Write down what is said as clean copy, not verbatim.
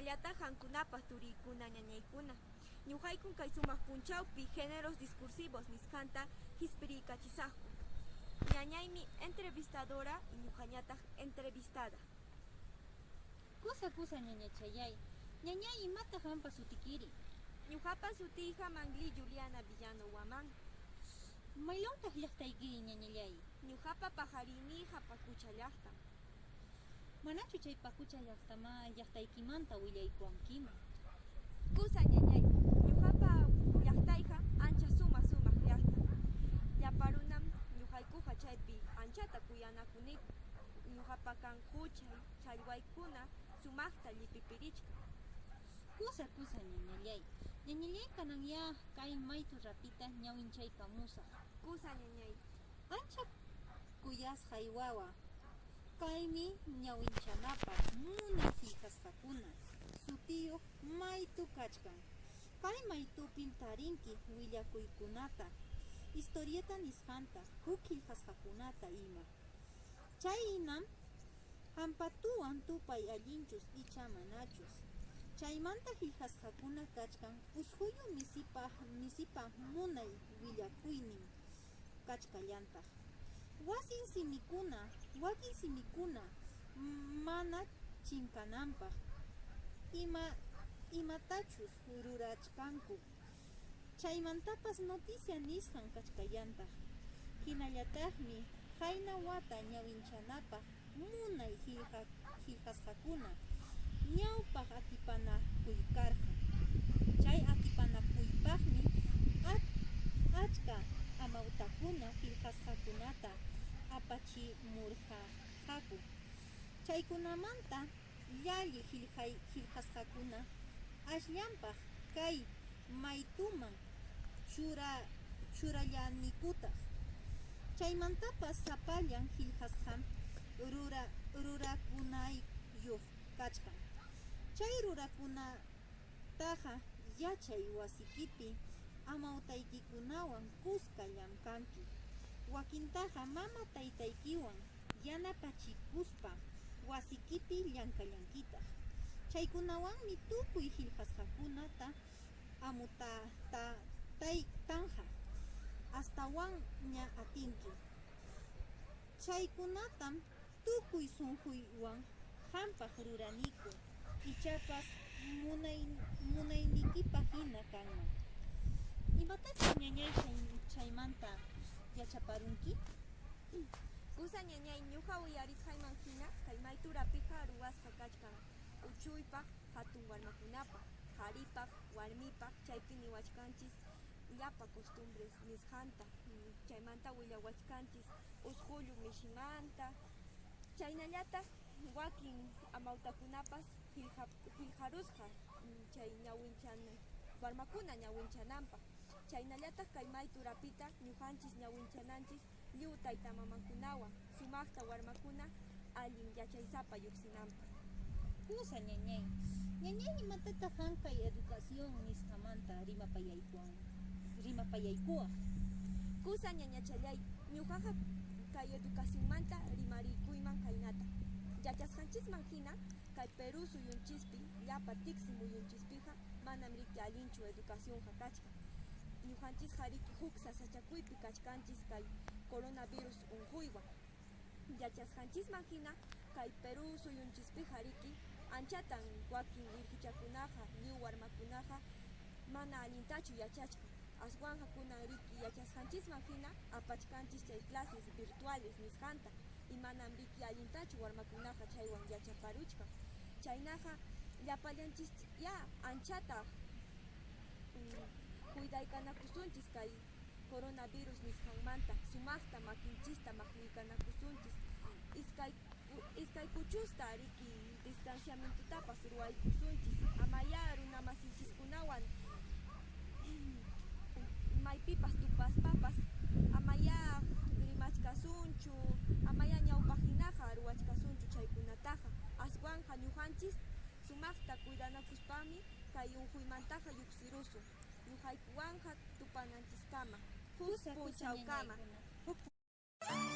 Hinallataq qamkunapaq turiykuna ñañaykuna. Ñuqaykun kay sumaq punchawpi géneros discursivos nisqanta hispiriykachisaqku. Ñañaymi entrevistadora y ñuqañataq entrevistada. Kusa kusa ñañachayay. Ñañay imataq qampa sutikiri? Ñuqapa sutiyqa Mangli Juliana Villano Huamán. Maylawtaq llaqtaykiri ñañallay? Ñuqapa paqariyniyqa Paqucha llaqtam. Manachu chay Paqucha llaqtama llaqtaykimanta willaykuwankiman? Kusa ñañay, ñuqapa llaqtayqa ancha sumaq sumaq llaqtam. Llapa runam ñuqaykuqa chaypi anchata kuyanakuniku. Ñuqapa kan quchay, challwaykuna sumaqta llipipirichkan. Kusa kusa ñañallay. Ñañallay kananyá kay maytu rapita ñawinchaykamusaq. Kusa ñañay. Ancha kuyasqay wawa, kaymi ñawinchanapaq munay qillqasqakuna sutiyuq maytu kachkan. Kay maytupim tarinki willakuykunata, historieta nisqanta, huk qillqasqakunata ima. Chaynam hampatuwan tupay allinchus icha manachus. Chaymanta qillqasqakuna kachkan usquyu misipa munay willakuynin kachkallantaq. Wasin simikuna, wakin simikuna mana chinkananpaq ima imatachus rurachkanku. Chaymantapas noticia nisqan kachkallantaq. Hinallataqmi qayna wata ñawinchanapaq munay qillqasqakuna ñawpaq atipanakuy karqa. Chay atipanakuypaqmi achka amawtakuna qillqasqakunata apachimurqaku. Chaykunamanta llalli qillqasqakuna asllanpaq kay maytuman churallannikutaq. Chaymantapas sapallan qillqasqam rurakunayuq kachkan. Chay rurakunataqa yachay wasikipi amawtaykikunawan kuska llamkanki. Wakintaqa mama taytaykiwan yanapachikuspa wasikipi llamkallankitaq. Chaykunawanmi tukuy qillqasqakunata amutaytanja astawanña atinki. Chaykunatam tukuy sunquywan qampaq ruraniku, ichapas munaynikipaq hina kanman. Imatachus ñañay chaymanta yachaparunki? Kusa ñañay, ñuqa uyarisqayman hina kay mayturapiqa ruwasqa kachkan uchuypaq, hatun warmakunapaq, qharipaq, warmipaq, chaypi niwachkanchis llapa costumbres nisqanta, chaymanta willawachkanchis usqullu mishimanta, chaynallataq wakin amawtakunapas qillqarusqa chay ñawinchana warmakuna ñawinchananpaq. Chaynallataq kay mayturapita ñuqanchis ñawinchananchis lliw tayta mamakunawan sumaqta warmakuna allin yachaysapa lluqsinanpaq. Kusa ñañay. Ñañay imatataq qam kay educación nisqamanta rimapayaykuwaq? Kusa ñañachallay, ñuqaqa kay educacionmanta rimariykuyman kaynata. Yachasqanchisman hina kay Perú suyunchispi llapa tiksi muyunchispiqa manam riki allinchu educacionqa kachkan. Ñuqanchisqa riki huk sasachakuypi kachkanchis kay coronavirus unquywan. Yachasqanchisman hina kay Perú suyunchispiqa riki anchatan wakin irqichakunaqa lliw warmakunaqa mana allintachu yachachkan. Aswanqa kunan riki yachasqanchisman hina apachkanchis chay clases virtuales nisqanta y manam riki allintachu warmakunaqa chaywan yachaparuchkan. Chaynaqa llapallanchis ya anchata cuidaykanakusunchis kay coronavirus nisqanmanta, sumaqta makinchista maqwiykanakusunchis, iskay kuchusta riki distanciamientotapas ruwaykusunchis, amayá runamasinchiskunawan maypipas tupaspapas amayá rimachkasunchu, amayá ñawpaq hinaqa ruwachkasunchu chaykunataqa. Aswanqa ñuqanchis sumaqta cuidanakuspami kay unquymantaqa lluqsirusun. Ñuqaykuwanqa tupananchiskama, huk Kusa kusa punchawkama. ñañaykuna.